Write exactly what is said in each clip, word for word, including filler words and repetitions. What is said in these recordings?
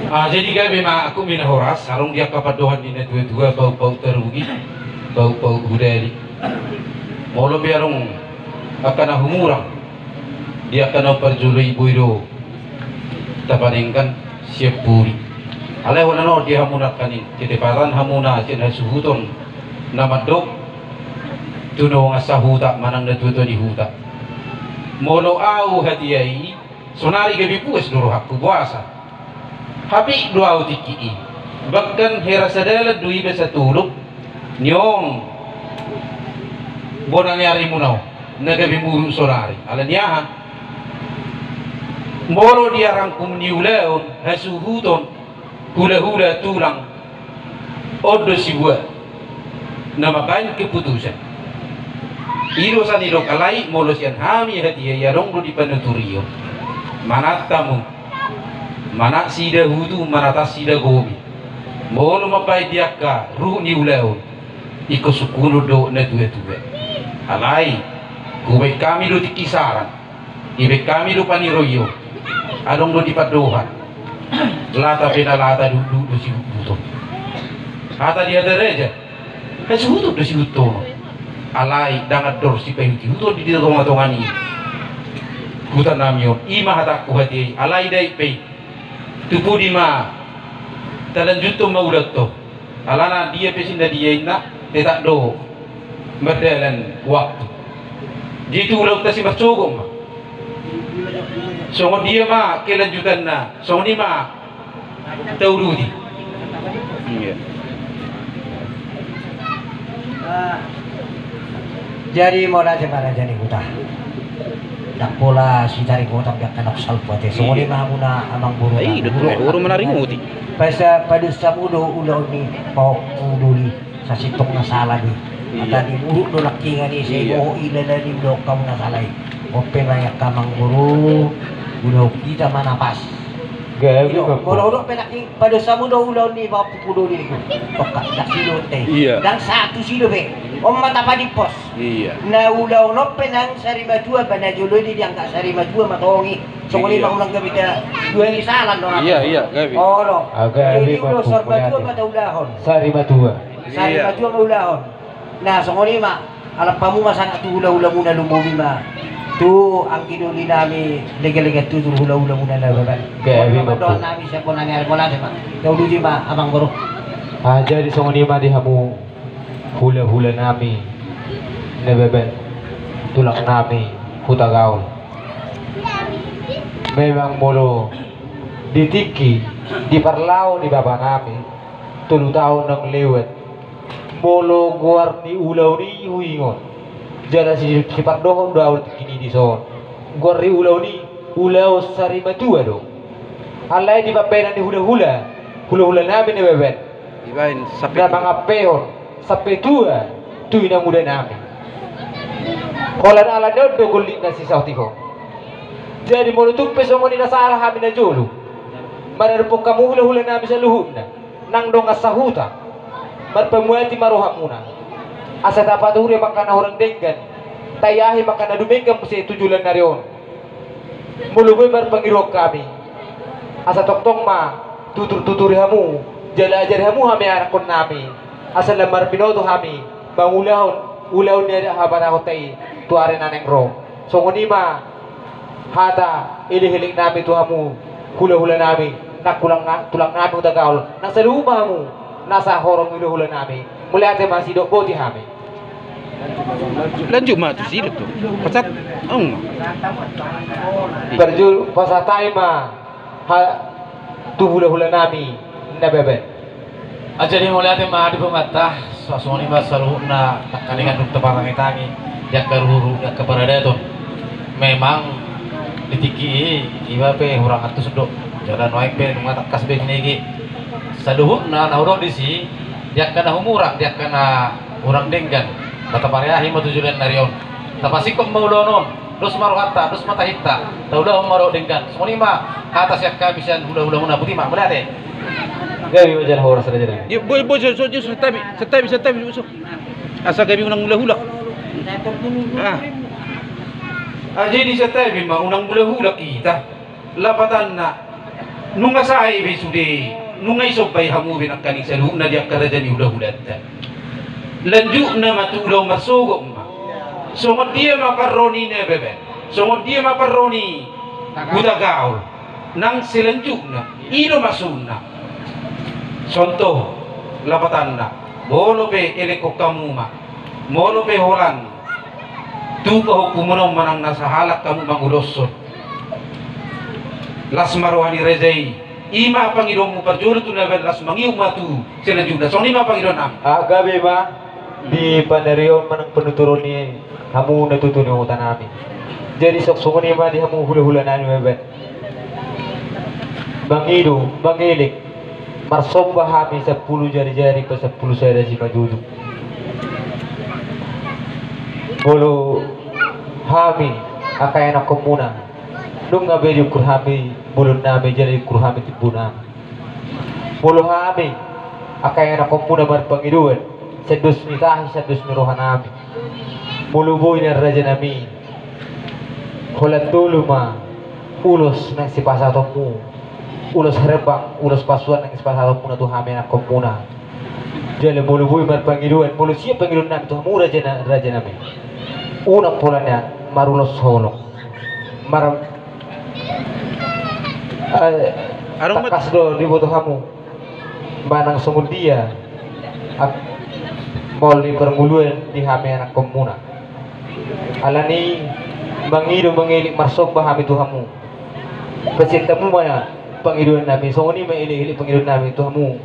Ah, jadi gabe ma, angkup ma na horas, adong di angka pandohan ni natuatua, pauk-pauk tarugi, pauk-pauk hudali. Molo pe adong angka na humurang di angka na parjolo i, boi do tapadenggan sian pudi. Alai holan on di hamuna angka ni, ketepatan hamuna sian hasuhuton na mandok tu dongan sahuta manang natuatua ni huta. Molo au hatiha i, sonari gabe puas do rohangku, boasa? Hape do au tingki i, bahkan hera sadalan do iba satolop ni on bona ni arimuna on na gabe muruk sonari. Ala ni aha? Molo di arangkum ni ulaon, hasuhuton, hulahula, tulang, on do sibuat na mambaen keputusan. I do sa nidok, alai molo sian hami hatiha i, adong do di panuturion. Manat hamu, manat sidahutu, manat sidagomi. Molo mambaen di angka ruhut ni ulaon, ingkon sungkunon do natuatua. Alai hubaen hami do tingki saran, dibaen hami do paniroion. Adong do di pandohan, lata pe na lata, dukduk do sihuthuton. Hata di hata raja, hasuhuton do sihuthuton. Alai ndang andor sipaihuthon di tongatonga ni huta nami on. I ma hatangku hatiha i. Alai dai pe i, tu pudi ma talanjuthon ma ulaonta? Alana dia pe sinda dia inna, tetap do mardalan waktu. Jadi tu ulaonta simarsogot ma. Songon dia ma kelanjutanna, songon i ma tauduti. Iya. Jadi mauliate ma raja ni huta. Ndang pola sitaringgotan be angka na salpu ate. Songon i ma hamuna amangboru. Ai, do tu uru manaringoti. Pasa padosa hamu do ulaon ni pahompu doli, sasintong na sala do i. Iya. Tadi muruk do nangkiningan i, sai bohot i, lala ni do hamu na sala i. Ope ma i angka amangboru, ulaon hita ma na pas. Gabe. Molo hudok pe nangkin, padosa hamu do ulaon ni pahompu doli niku. Tokak, ndang sido te. Iya. Ndang satu sido be. On ma tapadimpos. Iya. Na ulaon on pe nang sari matua, ba na jolo i dianggap sari matua ma tong i. Songon i ma, unang gabe ta dua ni salan do. Iya, iya, gabe. Olo. Jadi ulaon sari matua ma taulahon. Sari matua. Sari matua ma ulahon. Na songon i ma, alap hamu ma sahat tu hulahulamuna, lumobi ma tu anggi doli nami, leganlegan tutur hulahulamuna Nababan. Gabe ma. Songon i ma dohonon nami sian bona ni ari, mauliate ma. Tauduti ma amangboru. Ah, jadi songon i ma di hamu hulahula nami Nababan, tulang nami Hutagaol. Memang molo di tingki, di parlao ni bapa nami, tolu taon naung lewat, molo goar ni ulaon i huingot, jala si, sipardohot do au tingki i dison. Goar ni ulaon i ulaon sari matua do. Alai di pambahenan ni hulahula, hulahula nami Nababan, na mangampehon sampe tua tu ina muda nami. Holan ala ni on do gollit na sisaotik on. Jadi molo tung pe songon i na sahat hami na jolo, maradophon hamu hulahula nami saluhutna nang dongan sahuta, marpamuati ma rohamuna, asa tapature ma angka na hurang denggan, taiahi ma angka na dumenggan muse tu joloan ni ari on. Molo boi marpangidoan hami, asa tongtong ma tuturtuturi hamu, jala ajari hamu hami anakkon nami, asa lam marbinoto hami mangulahon ulaon ni adat habatahonta i tu ari na naeng ro. Songon i ma hata elek-elek nami tu hamu hulahula nami, nang tulang na-, tulang nami Hutagaol, nang saluhut ma hamu nasa horong hulahula nami. Mauliate ma, sidok boti hami. Lanjut ma tu si do tu. Pasahat. Ong. Parjolo pasahat hami ma ha, tu hulahula nami Nababan. Ah, jadi mauliate ma di Amanta, songon i ma saluhutna nangkaningan dung tapartangitangi di angka ruhut, di angka paradaton. Memang di tingki i iba pe hurang antusian do. Jala nuaeng pe nunga tangkas be ginigi. Saluhutna na hudok disi, di angka na humurang, di angka na hurang denggan, ba tapariahi ma tu joloan ni ari on. Tapasingkop ma ulaon on, dos ma rohanta, dos ma tahinta, taulahon ma dohot denggan. Songon i ma hata sian hami sian hulahulamuna. Boti ma, mauliate. Gabe ma jala horas raja nami. Boi, boi, so, so, so, santabi, santabi, santabi, so. Asa gabe unang hulahula. Ah. Ah, jadi santabi ma, unang hulahula hita. Lapatanna, Nunga sae be sude, nunga isomba i hamu be nangkaning saluhutna di angka raja ni hulahulanta. Lanjutna ma tu ulaon marsogot ma. Songon dia ma parro ni Nababan, songon dia ma parro ni Hutagaol. Nang selanjutna, i do maksudna. Contoh, lapatanna, molo pe elekhon hamu ma, molo pe holan tu pahompuon on manang na sahalak hamu manguloshon, las ma roha ni raja i. I ma pangidoanmu parjolo tu Nababan, las mangihut ma tu selanjutna. Songon i ma pangidoannami. Ah, gabe ma di panarion manang panuturon ni hamu na tutu ni hutanami. Jadi songon i ma di hamu hulahulanami Nababan. Mangido, mangelek, marsomba hami sampulu jarijari pasampulu sada simanjujung. Molo hami angka ianakhonmuna, nunga be diukur hami bolonnami jala diukur hami timbunami. Molo hami angka ianakhonmuna marpangidoan, sian dos ni tahi, sian dos ni rohanami. Molo boi nian rajanami, holan tolu ma ulos naeng sipasahatonmu, ulos herbang, ulos pasuan naeng sipasahatonmuna tu hami ianakhonmuna. Jala molo boi marpangidoan, molo siap pangidoannami tu hamu raja na, rajanami, unang pola nian marulos holong. Mar, eh, adong ma tangkas do diboto hamu manang songon dia, ak, maol ni parngoluan di hami ianakhonmuna. Alani mangido mangelek marsomba hami tu hamu. Pasahat hamu ma pangidoannami, songon i ma elekelek pangidoannami tu hamu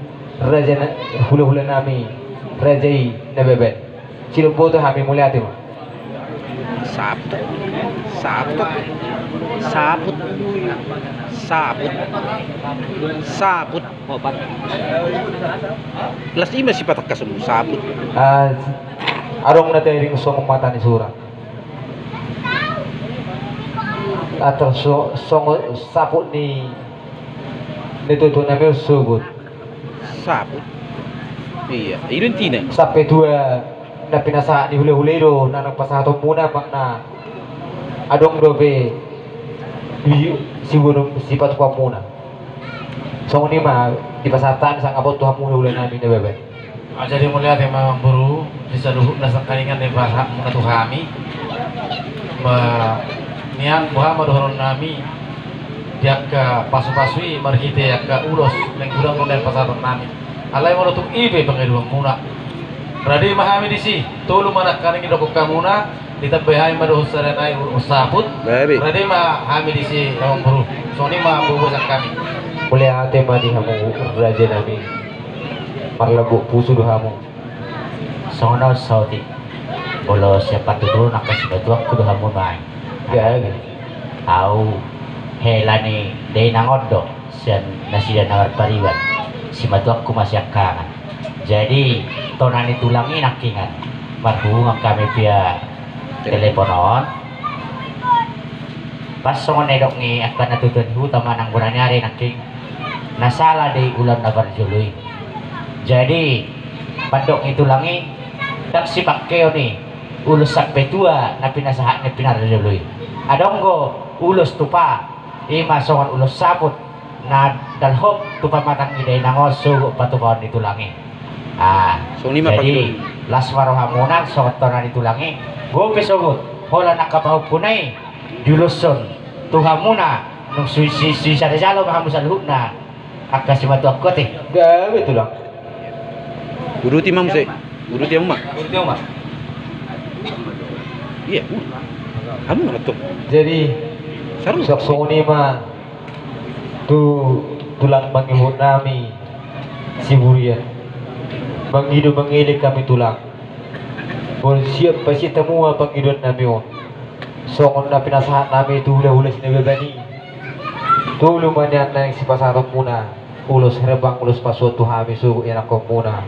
raja na, hulahulanami, raja i Nababan. Sidung boto hami, mauliate ma. Saput. Saput. Saput. Saput. Saput. Opat. Las i ma sipatangkasonmu, saput. Ah, adong na tairing songon mata ni sura. Atau so, songon saput ni, ni tutu nami on sogot. Saput. Iya, i do intina. Sampe tua na pinasahat ni hulahula i do na naeng pasahatonmuna, manang na adong dope di siboto sipatupaonmuna. Songon i ma dipasahat hami sangap on tu hamu hulahulanami Nababan. Ah, jadi mauliate ma amangboru di saluhut na sangkalingan na dipasahatmuna tu hami. Ba nian boha ma dohononnami di angka pasupasu i marhite angka ulos naeng godang do na pasahatonnami. Alai molo tung i pe pangidoanmuna, rade ma hami disi, tolu ma nangkaning didokkon hamuna, ditambai hami ma dohot sada nai ulos saput. Gabe. Rade ma hami disi amangboru. Songon i ma bobosan hami. Mauliate ma di hamu rajanami. Marlambok pusu do hamu. Songon on saotik. Molo sian partuturon angka simatuangku do hamu nuaeng. Gabe. Au hela ni dainang on do. Sian nasida na marpariban, simatuangku masiangkangan. Jadi tona ni tulang i nangkingan marhubungan hami via telepon on. Pas songon na nidok ni angka na tutu ni huta manang bona ni ari nangkin, na sala do i ulaon na parjolo i. Jadi pandok ni tulang i ndang sipangkeon i ulos sampe tua na pinasahat ni pinarjolo i. Adong do ulos tupa, i ma songon ulos saput na dalhop tu pamatang ni dainang on sogot patupaon ni tulang i. Ah, songon i ma jadi pangidoan. Las ma rohamuna songon tona ni tulang i. Bope sogot holan angka pahompuna i diuloshon tu hamuna, nunga sui, sui, sui sada jalo ma hamu saluhutna angka simatuangku ate. Gabe tulang. Uduti ma muse. Uduti hamu ma. Uduti hamu ma. Iya. Hamu ma tutu. Jadi saru. Songon i ma tu tulang mangihut nami Siburian. Mangido mangelek hami tulang. Molo siap, pasahat hamu ma pangidoan nami on. Songon na pinasahat nami tu hulahula si Nababan i. Tolu ma nian naeng sipasahatonmuna, ulos herbang, ulos pasuan tu hami sogot ianakhonmuna.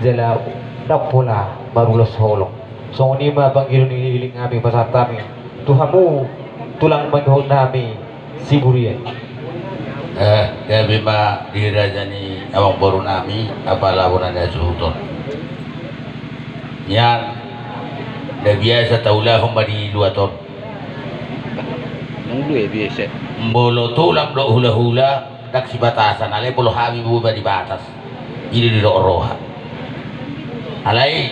Jala ndang pola marulos holong. Songon i ma pangido ni, ni, ni hami pasahat hami tu hamu tulang mangihut nami Siburian. Eh, gabe ma di raja ni amangboru nami, apala bona ni hasuhuton. Nian na biasa taulahon ma di luat on. Nang dua biasa. Molo tulang dohot hulahula ndang sibatasan, alai molo hami boha di batas, i do didok roha. Alai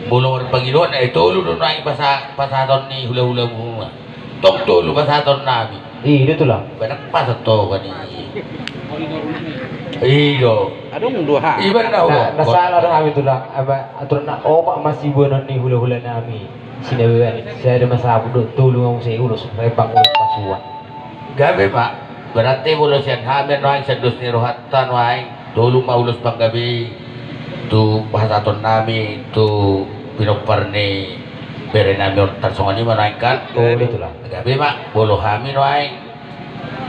molo marpangidoan, eh, tolu do nuaeng pasa-, pasahaton ni hulahulamuna. Tong tolu pasahatonnami. I do tulang. Ba ndang pasahat ho kan i. I do. Adong dua hal. Iba na, na, na salah do hami tulang. Aba, aturan na opat ma siboanon ni hulahulanami. Sinababan, sada ma sapu dohot tolu ma muse ulos rembang, ulos pasuan. Gabe ma, berarti molo sian hami nuaeng, sian dos ni rohanta nuaeng, tolu ma ulos panggabe tu pasahatonnami tu pinompar ni berenami on, tarsongon i ma nuaeng kan? Oh, betul lah. Gabe ma, molo hami nuaeng,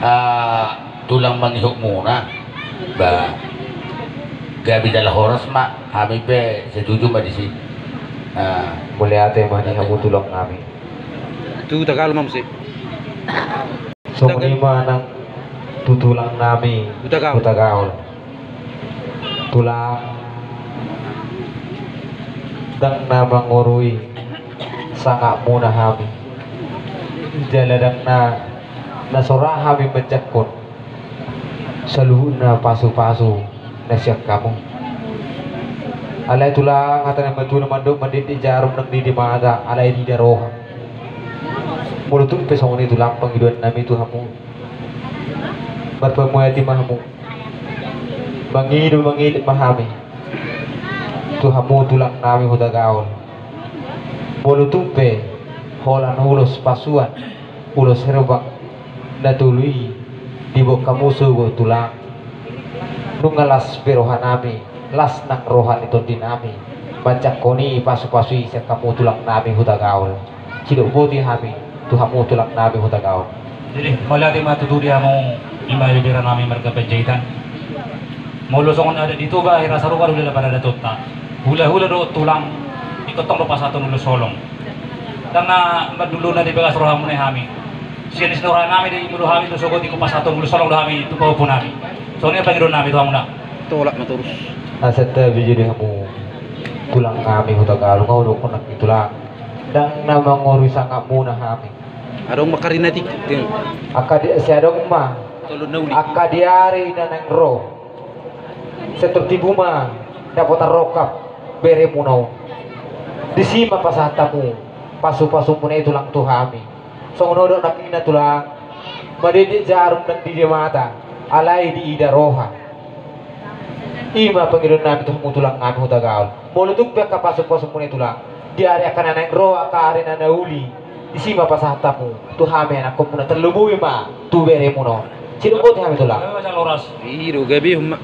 ah, tulang mangihutmuna, ba, gabe jala horas ma, hami pe setuju ma disi. Ah. Mauliate ma di hamu tulangnami. Tu Hutagaol ma muse. Songon i ma nang tu tulangnami Hutagaol. Hutagaol. Tulang, ndang na mangorui sangapmuna hami. Jala ndang na, na so ra hami manjangkon saluhutna pasupasu na sian hamu. Alai tulang, hata ni natuatua na mandok, mandede jarum nang di, di mata, alai diida roha. Molo tung pe songon i tulang, pangidoannami tu hamu, marpamuati ma hamu. Mangido mangilik ma hami tu hamu tulangnami Hutagaol. Molo tung pe holan ulos pasuan, ulos herbang na tolu i diboan hamu sogot tulang, nunga las be rohanami, las nang roha ni tondinami manjangkon i pasupasu i sian hamu tulangnami Hutagaol. Sidok boti hami tu hamu tulangnami Hutagaol. Jadi, mauliate ma tutu di hamu, ima beberanami marga Panjaitan. Molo songon adat di Toba, hira sarupa do hela paradatonta. Hulahula dohot tulang, ingkon tong do pasahaton ulos holong. Ndang na mandulu na di bagas rohamuna i hami. Sian isi ni rohanami do i, molo hami do sogot ingkon pasahaton ulos holong do hami tu pahompunami. Songon i pangidoannami tu hamuna. Tolap ma torus. Asa tabi jadi hamu tulangnami Hutagaol, nga hudokkon nangkin tulang, ndang na mangorui sangapmuna hami. Adong ma karina tingkuk, ting. Angka di, sai adong ma. Tolu na uli. Angka di ari na naeng ro, sai tor tibu ma dapotan rongkap beremuna on. Disi ma pasahat hamu pasupasumuna i tulang tu hami. Songon na hudok nangkin tulang, mandede jarum nang di, di mata, alai diida roha. I ma pangidoannami tu hamu tulangnami Hutagaol. Molo tung pe angka pasupasumuna i tulang, di ari angka na naeng ro, angka ari na nauli, disi ma pasahat hamu tu hami anakkonmuna, tarlumobi ma tu beremuna on. Sidok boti hami tulang. Gabe ma jala horas. I do, gabe ma.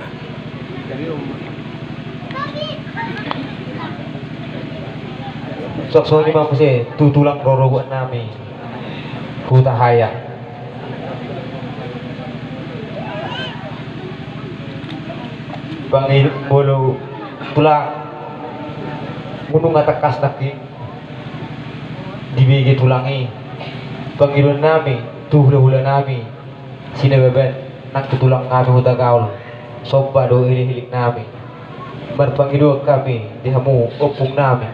Suang songon i ma muse tu tulang rorobotnami Hutahaya. Pangido molo tulang, nunga tangkas nangkin dibege tulang i pangidoannami tu hulahulanami Sinababan nang tu tulangnami Hutagaol. Somba do ililiknami. Marpangidoan hami di hamu ompungnami